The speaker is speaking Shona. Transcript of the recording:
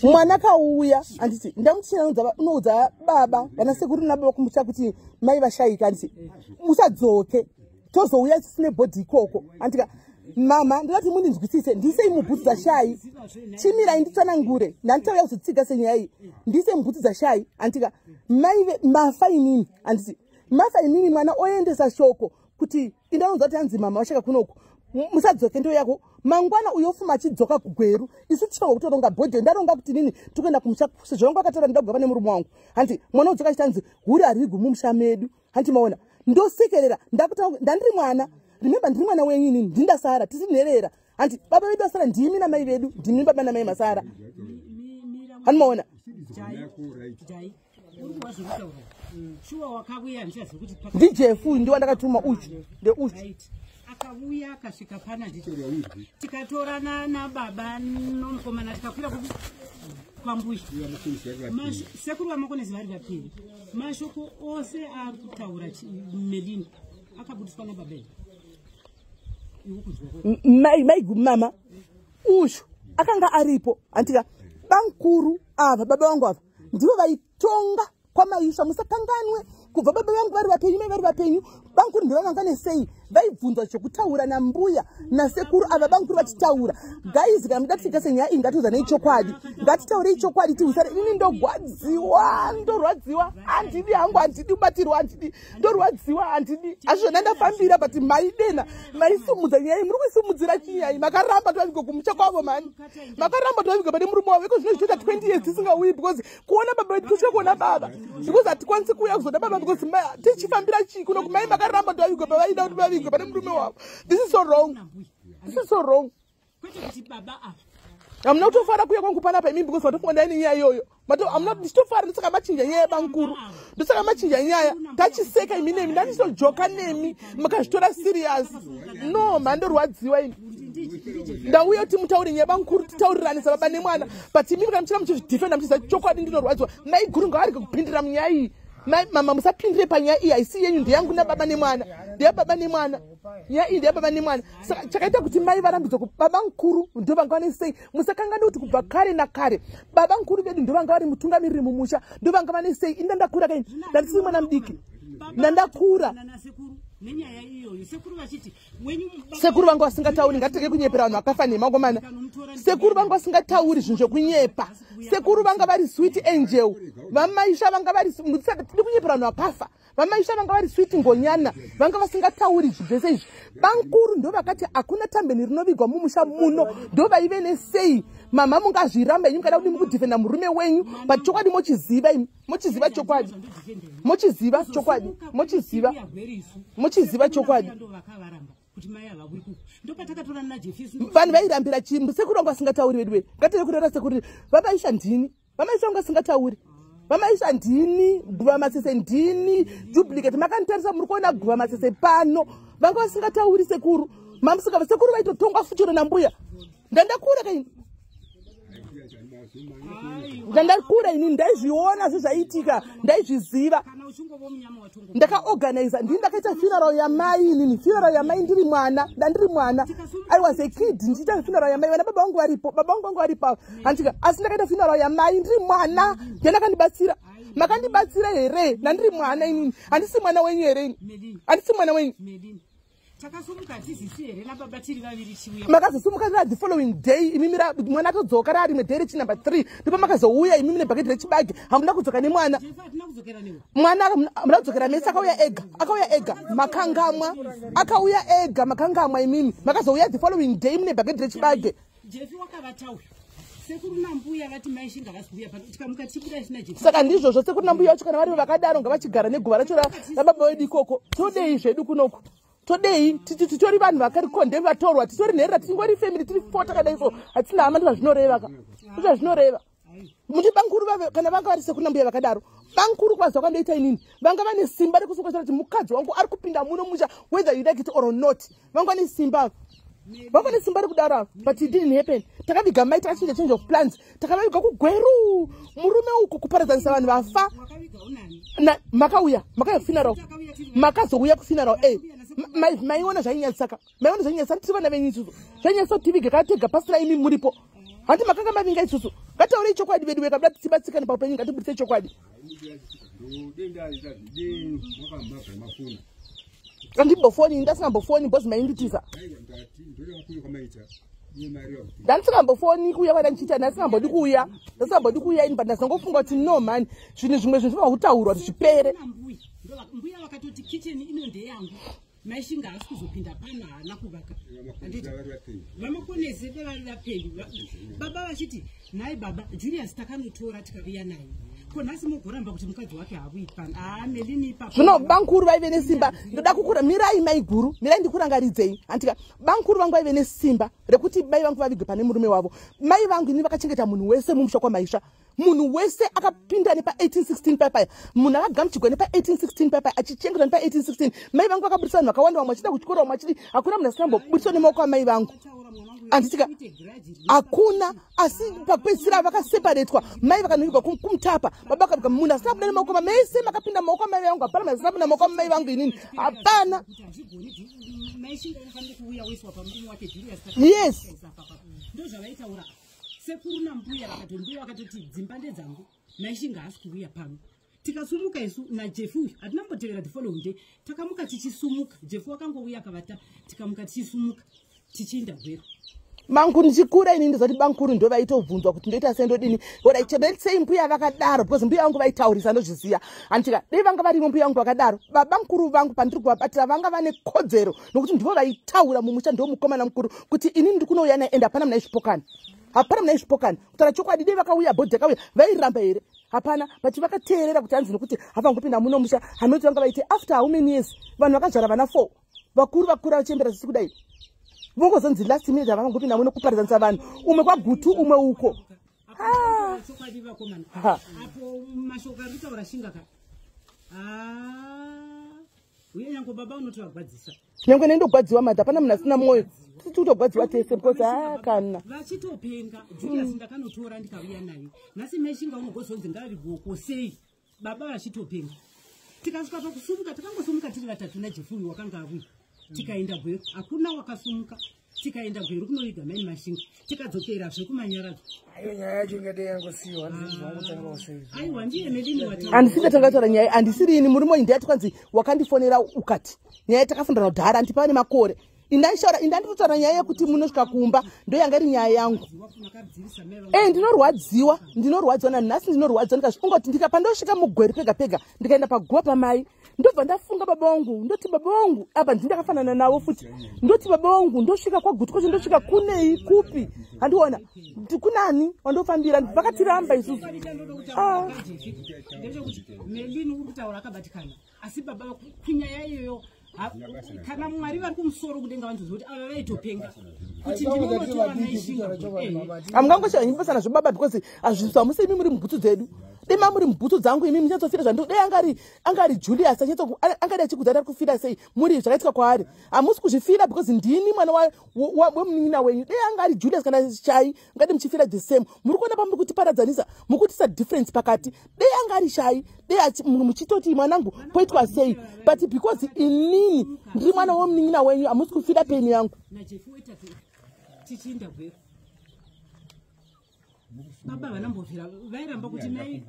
Mwana kauya, handiti? Ndamuchina unoudza baba, vana sekuru nababa kumusha kuti mai vashaika, handiti? Musadzoke, tozouya tisine body ikoko, handika? Mama, ndinoti mundinzwisise, ndisei mubhutsu dzashai. Chimirai nditsanangure, ndanditauya kuzotsiga senyaya iyi. Ndisei mubhutsu dzashai, handika? Mai mafa inini, handiti? Mafa inini, mwana oendesa shoko kuti indaunza kuti hanzi mama vashaka kunoku, musadzoke, ndo yako. Mangwana uyo fuma achidzoka kuGweru, isu tichitanga kutoronga body. Ndaronga kuti nini tikuenda kumusha sezvo vangu vakatora, ndida nemurume wangu, hanti? Mwana udzoka achiti hanzi hure harigwi mumusha medu, hanti? Maona, ndosekerera. Ndandiri mwana, remember, ndiri mwana wenyu inini, ndindasara tisi nherera, hanti? Baba vedu vasara, ndimi namai vedu, ndimi baba namai masara, hanti? Maona. Shuwa wakauya, handichazivi kuti NdiJefu, ndiwa ndakatuma uchu, ndeuchu. Right. Akauya akasvika pana, nditi tikatorana nababa nomukomana, tikakwira kwambuya. Sekuru vaMakonezi vari vapiri. Mashoko ose ari kutaura Melini akabudiswa nababa here? Iwe kunzwa kwako. Mai mama uyu akanga aripo, handika? Bankuru ava, baba vangu ava, ndivo vaitonga kwamaisva. Musakanganwe, kubva baba vangu vari vapenyu, mai vari vapenyu, bankuru ndivo vanga nesei, vaibvunzwa zvokutaura nambuya nasekuru ava, bankuru vachitaura. Guys, kana muda tiita senyaya iyi, ngatiudzanei chokwadi, ngatitaurei chokwadi, tiwisane. Inini ndogwadziwa, ndorwadziwa, handidi hangu, handidi kubatirwa, handidi, ndorwadziwa, handidi. Hazvizvona ndafambira, but maidena maisumudza nyaya iyi, muri kuisimudzira chinyai? Makaramba tovaviga kumusha kwavo mani, makaramba tovaviga pane murume wavo. Iko zvino zvichiita 20 years tisingauyi, because kuona baba vedu, tosvika kuona baba, because hatikwanisi kuuya kuzoda baba, because tichifambira chii kuno kumai? Makaramba tovavigwa pavaida kuti vavigwe pane murume wavo. This is so wrong, this is so wrong. Kwete kuti baba ava Hamuna kutofara kuuya kwangu panapa imi, because matofunga ndaine nyaya iyoyo. Hamuna ndichitofara, ndosaka machinja nyaya yebankuru, ndosaka machinja nyaya. Tachiseka imi nemi, ndandichitojoka nemi, makazvitora serious. No, mandorwadziwa ini. Ndauya kuti mutaure nyaya bankuru, titauriranisa baba nemwana, but imi kana muchira muchizvidefenda, muchiziva chokwadi, ndinorwadziwa. Maiguru ngavarege kupindira munyaya iyi. Mama, musapindire panyaya iyi, haisi yenyu, ndeyangu nababa nemwana, ndeyababa nemwana. Nyaya iyi ndeyababa nemwana. Saka chakaita kuti mai varambidzwe, baba mukuru ndo vanga vane sei. Musakangani kuti kubva kare nakare baba mukuru vedu ndo vanga vari mutungamiriri mumusha, ndo vanga vane sei. Ini ndandakura kaini, ndandisiri mwana mudiki, ndandakura. Nasekuru nenyaya iyoyo, sekuru vachiti wenyu Sekuru vanga vasingatauri. Ngatitege kunyepera vanhu vakafa nemangomana. Sekuru vanga vasingatauri zvinhu zvekunyepa. Sekuru vanga vari sweet angel. Vamaisha vanga vari, tidi kunyepera vanhu vakafa. Vamaisha vanga vari sweet ngonyana, vanga vasingatauri zvinhu zvese izvi. Bankuru ndo vakati hakuna tambeni rinovigwa mumusha muno, ndo vaive nesei. Mama, mungazviramba inyu, mukada kuti mukudefenda murume wenyu, but chokwadi mochiziva imi, mochiziva chokwadi, mochiziva chokwadi, mochiziva, mochiziva chokwadi. Ndo vakavaramba kuti mai havawi kuku, ndopatakatorana naJefisi. Vanhu vairambira chimbu, sekuru vanga vasingatauri vedu vedu. Ngatire kureva sekuru vamaisha ndini, vamaisha vanga vasingatauri. Vamaisha ndini, guva masese ndini, duplicate makanditarisa, muri kuona guva masese pano. Vanga vasingatauri sekuru, mamusika sekuru vaitotongwa fuchiro nambuya. Ndandakura kaini, ndandakura inini, ndaizviona zvezvaiitika, ndaizviziva. Kana uchingova munyama watongo. Ndakaorganiza, ndini ndakaita funeral yamai inini, funeral yamai ndiri mwana, ndandiri mwana, I was a kid ndichiita funeral yamai. Vana baba vangu varipo, baba vangu vangu varipo handika, asi ndakaita funeral yamai ndiri mwana. Ndiani makandibatsira here ndandiri mwana inini? Handisi mwana wenyu here ini? Melini. Handisi mwana wenyu? Melini, takasumuka hatizisi here nababa tiri vaviri chiuya? Makazosumuka ra the following day imimi, mwana atodzoka rarimwe day rechinumber 3, ndipo makazouya imimi nebhaketi rechibage. Hamuna kudzoka nemwana. Jefu, hatina kudzokera newe. Mwana hamuna kudzokera mese, akauya ega, akauya ega, makangamwa, akauya ega, makangamwa imimi. Makazouya the following day mune bhaketi rechibage. Jefi wakavataura, sekuru nambuya vati maishinga havasi kuuya pano, tikamuka tichibuda isina Jefi. Saka ndizvozvo, sekuru nambuya vacho kana varivo vakadaro, ngavachigara neguva racho rababa vedu ikoko. Todei zvedu kunoku? Todei? Titori vanhu vakarikonde vatorwa, titori nherera, tingori family tiri four takadai so, hatina hama. Ndozvazvinoreva ka, ndozvazvinoreva. Muti bankuru vave kana vanga vari sekuru nambuya vakadaro, bankuru kwaziva kwandoita inini, vanga vane simba rekusunga kuti mukadzi wangu ari kupinda muno musha, whether you like it or not. Vanga vane simba, vanga vane simba rekudaro ava, but it didn't happen. Takaviga mai, takachinja change of plans, takavaviga kuGweru, murume uko, kuparadzanisa vanhu vafa. Wakaviga unani? Makauya, makauya kufuneral. Takauya tiri Makazouya kufuneral e maiona zvainyadzisaka, maiona zvainyadzisa. Tiri vana venyu isusu, zvainyadzisa kuti tivige katega pasina imi muripo. Handi makanga mavinga isusu. Ngataurei chokwadi vedu weka tibatsikane paupenyu, ngatibudise chokwadi. Andimbofoni, ndasingambofoni because mainditiza. Ndandisingambofoni kuuya kwadandichiita, ndasingambodi kuuya. Ndasingambodi kuuya ini, but ndasangofunga kuti no man, zvinhu zvimwe zvinhu zvinofanira kutaurwa kuti zvipere. Mbuya vakatoti kitchen ino ndeyangu. Maishinga haasi kuzopinda pano, haana kuvaka. Vamakonese vari vapenyu. Baba vachiti nhai baba Julius takanotora tikauya naye. Ko nhasi mogoramba kuti mukadzi wake hauyi pano. Melini ipapo. Zvino bankuru vaive nesimba. Ndoda kukura mirai maiguru, mirai ndikurangaridzei. Antika bankuru vangu vaive nesimba rekuti mai vangu vavigwe pane murume wavo. Mai vangu ini vakachengeta munhu wese mumusha kwamaisva. Munhu wese akapinda nepa 1816 papaya, munhu akagamuchigwa nepa 1816 papaya, achichengetwa nepa 1816. Mai vangu vakabudisa vanhu vakawanda, vamwe vachida kuchikoro, vamwe vachidi. Hakuna munhu asingambobudiswa nemaoko amai vangu. Anditika hakuna, asi pakupedzisira vakaseparetwa. Mai vakanhurirwa kumutapa, baba vakabika. Munhu asina kubuda nemaoko mese makapinda maoko amai vangu. Hapana munhu asina kupinda maoko amai vangu inini, hapana. Yes, ndozvavaitaura sekuru nambuya. Vakati mbuya vakatoti dzimba ndedzangu, maishinga haasi kuuya pano. Tikasumuka isu naJefu uyu, hatina kumbotevera. The following day takamuka tichisumuka, Jefu wakangouya akavata. Tikamuka tichisumuka tichiinda Gweru. Mangu ndichikura ini ndozati bankuru ndo vaitobvunzwa kuti ndoita sei, ndodini. Alright, sei mbuya vakadaro? Because mbuya vangu vaitaurisa, ndozviziva. Handitika dei vanga varimo mbuya vangu vakadaro, baba mukuru vangu pandiri kuvabatira vanga vane kodzero, nokuti ndivo vaitaura mumusha, ndo mukomana mukuru, kuti inini ndiri kunouya naye. Ende hapana muna izvipokana, hapana muna izvipokana. Kutaura chokwadi, dei vakauya, body yakauya, vairamba here? Hapana. But vakateerera kuti hanzi nokuti havangopinda muno musha. Hamunoti vanga vaite after how many years, vanhu vakazvara vana 4, vakuru vakura, vachembera zvisi kudai, vongozonzi last minute havangopinda muno, kuparadzanisa vanhu, umwe kwaGutu, umwe uko. Chokwadi vakomana, apo mashoko ari kutaura Shinga ka, uye nyange baba unotovagwadzisa. Nyange nendogwadziwa madha, hapana munhu asina mwoyo. Tisi kutogwadziwa tese because kana vachitopenga. Julius ndakanotora ndikauya naye. Nhasi maishinga unogozonzi ngavigoko sei, baba vachitopenga? Tikasvika pakusumuka, takangosumuka tiri vatatu naJefu uyu wakanga avuya, tikaenda Gweru. Hakuna wakasumuka. Tikaenda Gweru kunoviga mai Mashinga, tikadzokerazve kumanyaradzo. Ayo nyaya yacho ingadai yangosiyiwa, handizvangotanga sei? Aiwa, ndiye Melini. Handisi ndatanga taura nyaya, handisiri ini. Murume uyu ndiyati kwanzi wakandifonera ukati nyaya takafundana kudhara, handipava nemakore. Indaishaura, indanditotaura nyaya yekuti munosvika kumba, ndo yanga iri nyaya yangu. E, ndinorwadziwa, ndinorwadziwa nanhasi, ndinorwadziwa. Ndikazvifunga kuti ndikapandosvika muGweru pega pega, ndikaenda paguva pamai, ndobva ndafunga baba vangu, ndoti baba vangu apa ndini ndakafanana navo futi. Ndoti baba vangu, ndosvika kwaGutu kwacho, ndosvika kunei, kupi, handiona kunani wandofambira. Vakatiramba isusu. Ndechekuti Melini uri kutaura akabatikana, asi baba kunyaya iyoyo, kana Mwari vari kumusoro kudenga vanotoziva kuti ava vaitopenga, kuti ndinonotora maishinga. Hamungangoshaanyipesana zvobaba, because hazviso hamusi imi muri mubhutsu dzedu. Dema muri mubhutsu dzangu imi munyatsofira zvando. Dei angari Julius angari achikudza ari kufira sei muri zvakaitika kwaari, hamusi kuzvifira because ndini mwana wemunin'ina wenyu. Dei angari Julius kana Shai, ngadi muchifira the same. Muri kuona pamuri kutiparadzanisa, muri kutisa difference pakati. Dei angari Shai, dei muchitoti mwanangu poitwa sei, but because inini ndiri mwana wemunin'ina wenyu, hamusi kufira pain yangu. NaJefu wetatu tichiinda Gweru, baba vanambobvira vairamba kuti mai